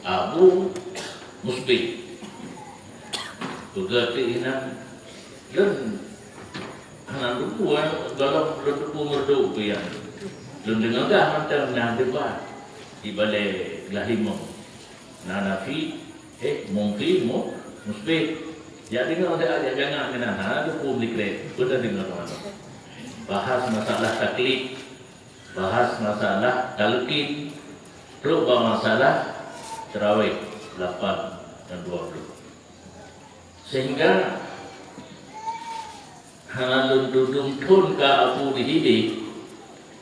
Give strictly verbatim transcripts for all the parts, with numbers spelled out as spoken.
Abu Musbih. Peugah teuk inan, lôn hana teupeu, golom lôn teupeu meureudu keu nyan. Lôn deungoe gah mantong na debat di balée glah limong. Na Nafi, eh, Mufi, Mu-, Musbih. Jak deungoe dak jak ganga keunan, hana teupeu meulikrek. Peue tadeungoe teuma. Bahas masalah taklid, bahas masalah talqin, trok bak masalah tarawih lapan dan dua puluh. Sehingga hana lôn tudong thon ka Abu di hideh,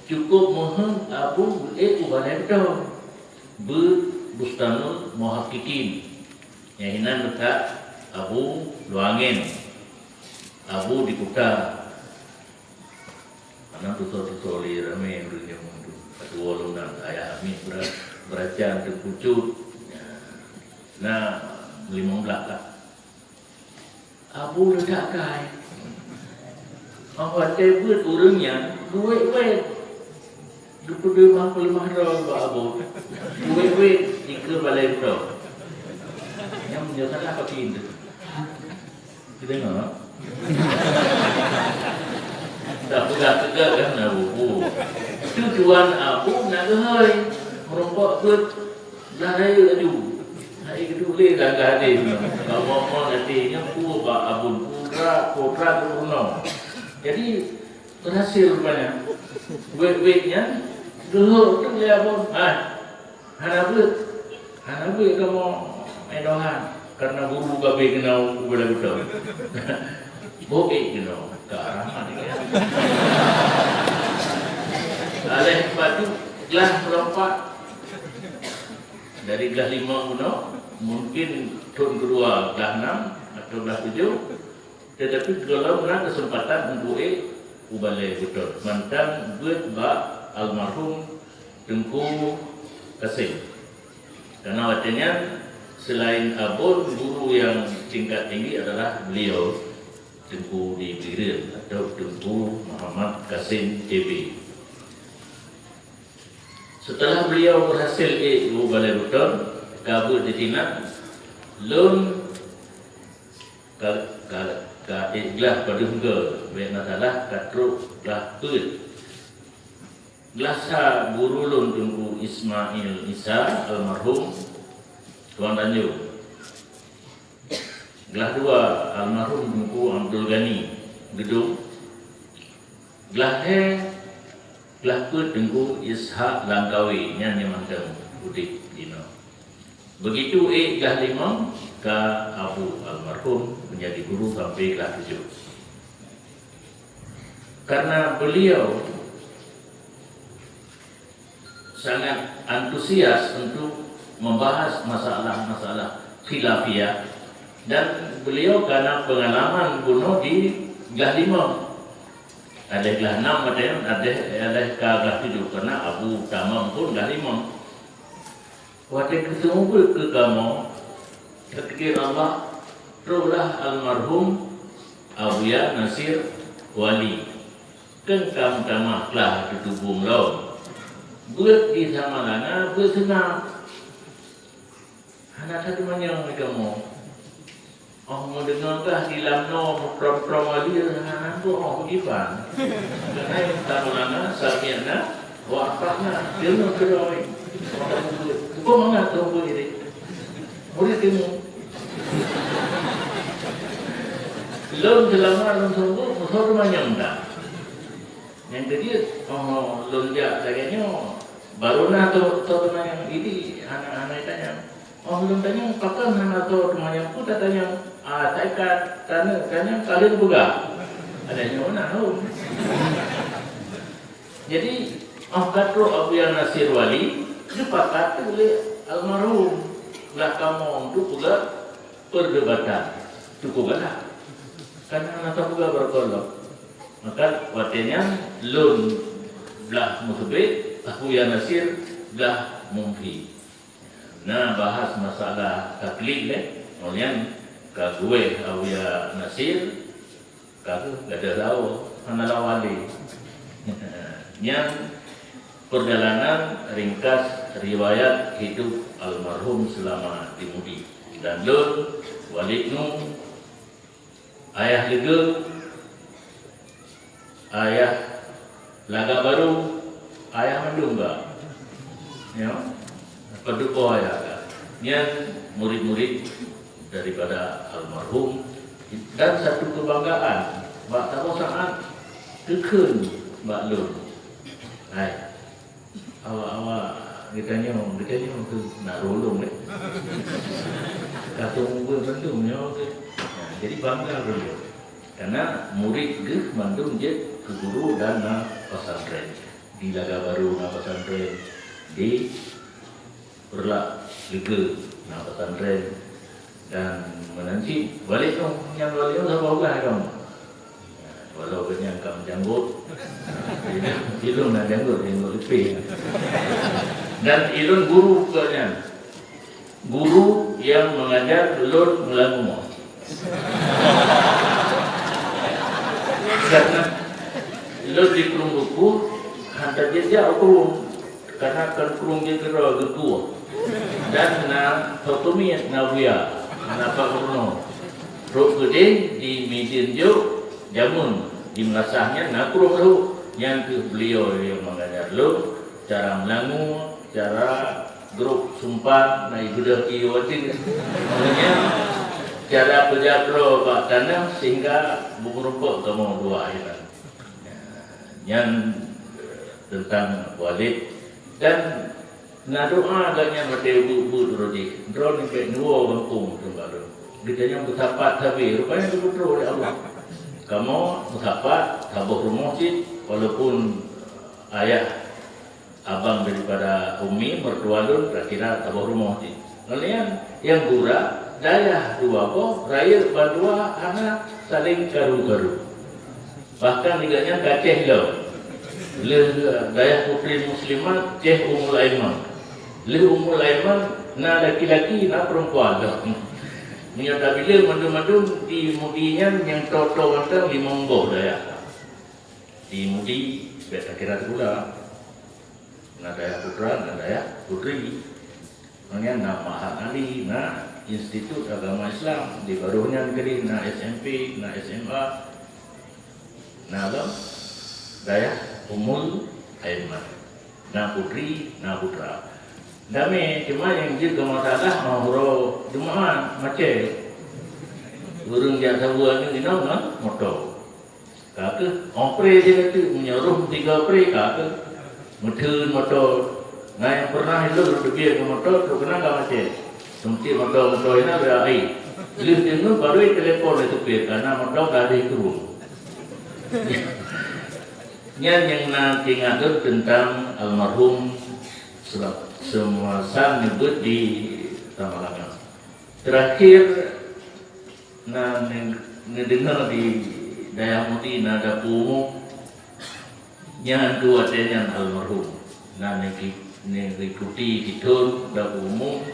cukup meuheueng Abu geuék u balée beutôi, beuet Bustanul Muhaqqiqin. Nyang hinan meukat Abu Luangen, Abu di Kuta. Hana tutoe-tutoe lé ramé ureuëng jameun tu. Atuwoe lôn nan, Ayah Amin bera-, beuracan teukucut. Na limong blaih ka. Abu leutak kai. Óh watée beuet ureuëng nyan, geuwét-wét. Geupeudeuh bak peuleumah droe bak Abu. Geuwét-wét dikeue balée beutôi. Nyang meunyoe salah pati teuh. Kita tengok. Dah peugah-peugah kan, na bubu. Tujuan Abu nak geuhôi, meurumpok beuet, na rayeuk laju. Hai geuduek lé dah gadeh. Kamoe-moe nanti nyan pu bak Abon putra, putra geurunoe. Jadi, berhasil rupanya. Wét-wét nyan, geuhôi tu lé Abon. Ah, Hana beuet, hana beuet kamoe, eh, Tuhan, karena guru gabe keunoe ubé lagu tu. Boke keunoe, ka rahmat dia. Aleh batu glah meurompak. Dari glah limong bunoe, mungkin thon keudua glah nam atau glah tujoh. Tetapi gohlom na keuseumpatan untuk ék u balée beutôi, mantong beuet bak almarhum Teungku Kasim. Karena watée nyan, selain Abon, guru yang tingkat tinggi adalah beliau, Teungku di Bireuen atau Teungku Muhammad Kasim C B. Setelah beliau berhasil ék u balée beutôi, ka beuet di sinan, lôn ka, ka, ka ék glah padub goe, bék na salah ka trok glah peuet. Glah sa guru lôn Teungku Ismail Isa almarhum Tuan Tanjong. Glah dua almarhum Teungku Abdul Ghani Geudong. Glah lhée, glah peuet Teungku Ishak Langkawi nyan nyang mantong udeb jinoe. Begitu ék glah limong ka Abu almarhum menjadi guru sampai glah tujoh. Karena beliau sangat antusias untuk membahas masalah-masalah khilafiyah dan beliau karena pengalaman bunoe di glah limong. Ada glah enam, ada, ada, ada ka glah tujoh, karena Abu Tamam pun glah limong. Watée geuseumeubeuet keu kamoe, takdir Allah, trohlah almarhum Abuya Nasir Wali. Keu ka meutamah klah tutubong lom. Beuet di Samalanga beuet seunang. Hana that teumanyong lé kamoe. Oh, meudeungoe kah di Lamno meuprong-prong wali, hana nanggroe, oh, iban. Keuhai tameulana, sami'na, wa ata'na, deungoe keudroe. Bukan mangat teuh beuet deh. Murit ilmu. Lôn seulama lôn seumeubeuet, meusoe teumanyong dak. Nyang keujeuet, oh, lôn jak lagée nyoe, barô na tho, tho teumanyong, idi hana, hana itanyong. Oh, lôn tanyong, pakon hana tho teumanyong, peue tatanyong? Ah, taikat, taneuk, tanyong, ka lheueh peugah. Ada nyoe na lôn. Jadi, oh, ka trok Abuya Nasir Wali, geupakat lé almarhum, lah kamoe untuk peugah perdebatan. Cukup galak. Karena hana tapeugah barakallah. Maka watée nyan lôn blah meukeubit, Abuya Nasir blah mumpi. Na bahas masalah taklid lé, ngon nyan ka geuwéh Abuya Nasir, ka geuh gadoh lawa, hana lawan lé. Nyan perjalanan ringkas riwayat hidup almarhum seulama di Mudi. Dan lôn, Walid Nu, Ayah Leugeue, Ayah Laga Barô, ayah mandum ka. Ya, padub boh ayah ka. Nyan murid-murid daripada almarhum, dan satu kebanggaan bak saboh saát teukheun bak lôn. Hai, awak-awak geutanyoe, geutanyoe tu na roh lôn, eh. Ka teumeubeuet mandum nyoe tu. Nah, jadi bangga lôn. Karena murid geuh mandum jeuet keu guru dan na pesantren. Di Laga Barô na pesantren, di Peureulak Leugeue na pesantren, dan meunan cit Walid Noh, nyan Walid Noh saboh blaih agam. Walau gobnyan ka meujanggot, ilôn na janggot, janggot leupie. Dan ilôn guru gobnyan. Guru nyang mengajar lôn meulangue. Karena lôn di Krueng Geukueh, hana jeuet jak u krueng, karena kon krueng jih keudroe geukueh. Dan na soe peumiet, na buya, na Pak Gubernur. Rot keudeh di Midin jok, jameun di meulasah nyan na krueng rhot. Nyan keuh beliau nyang mengajar lôn cara meulangue, cara grob sumpan, na ibeudôh ié watèe. Maknanya, cara peujak bloe bak tanoh sehingga beumeurumpok kamoe dua inan. Nyan teuntang Walid. Dan na doa gobnyan watèe beuet-beuet uroe jih. Droeneuh bèk neuwoe gampông, kheun bak lôn. Geutanyoe meusapat sabe, rupajih geupeutrok lé Allah. Kamoe meusapat saboh rumoh cit, walaupun ayah abang daripada umi, mertua lôn, kira-kira saboh rumoh cit. Ngon lagèe nyan, nyang gura, dayah dua boh, rayeuk bandua hana saléng karu-karu. Bahkan di gobnyan ka Ceh lom. Lheueh dayah putri muslimat, Ceh Ummul Aiman. Lheueh Ummul Aiman, na laki-laki, na peurempuan lom. Meunyoe tabileng mandum-mandum di Mudi nyan nyang toe-toe mantong limong boh dayah. Di Mudi, bèk takira sikula. Na dayah putra, na dayah putri. Nyan na Ma'had Ali, na Institut Agama Islam, di barôh nyan keudeh na S M P, na S M A, na lom dayah Ummul Aiman, na putri, na putra. Damé, cuma nyang jeuet keu masalah, uroe Jumat macet. Ureueng jak saweue aneuk inong ngon moto. Ka keuh, 'oh pre jih ka teuk, meunyoe roh meusigoe pre, ka keuh. Meutheun moto. Na nyang pernah ilôn teubiet ngon moto, trok keunan ka macet. Seumeutit moto, moto inan lé akhé. Lheueh deungon baru telepon lé supir, karena moto ka habéh krueng. Nyan nyang na teuingat lôn teuntang almarhum Seulam-, Seumeusan Neubeut di Samalanga. Teurakhier, na ne-, neudeungoe di dayah Mudi na dapu umum, nyan keuh watèe nyan almarhum. Na neuki-, neuikuti sithôn dapu umum,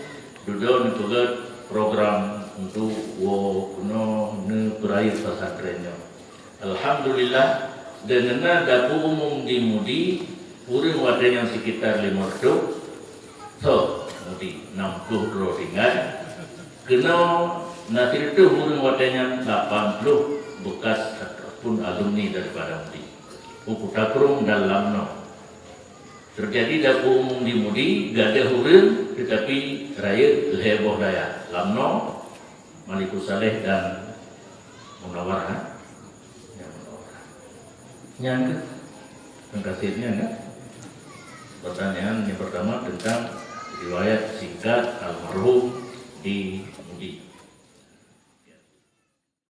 dudoe neupeugèt program untuk woe keunoe neupeurayeuk pesantren nyoe. Alhamdulillah, deungon na dapu umum di Mudi, ureueng watèe nyan sekitar limong reutôh, tho, Mudi, nam ploh droe tinggai. Keunoe na sireutôh ureueng watèe nyan, lapan ploh bekas ataupun alumni daripada Mudi. U Kuta Krueng dan Lamno. Teujadi dapu umum di Mudi, gadôh ureueng, teutapi rayeuk lhèe boh dayah, Lamno, Malikussaleh dan Munawarah, eh? Ya, Munawarah. Nyan keuh, teuka sit nyan, kan? Pertanyaan yang pertama tentang riwayat singkat almarhum di Mudi.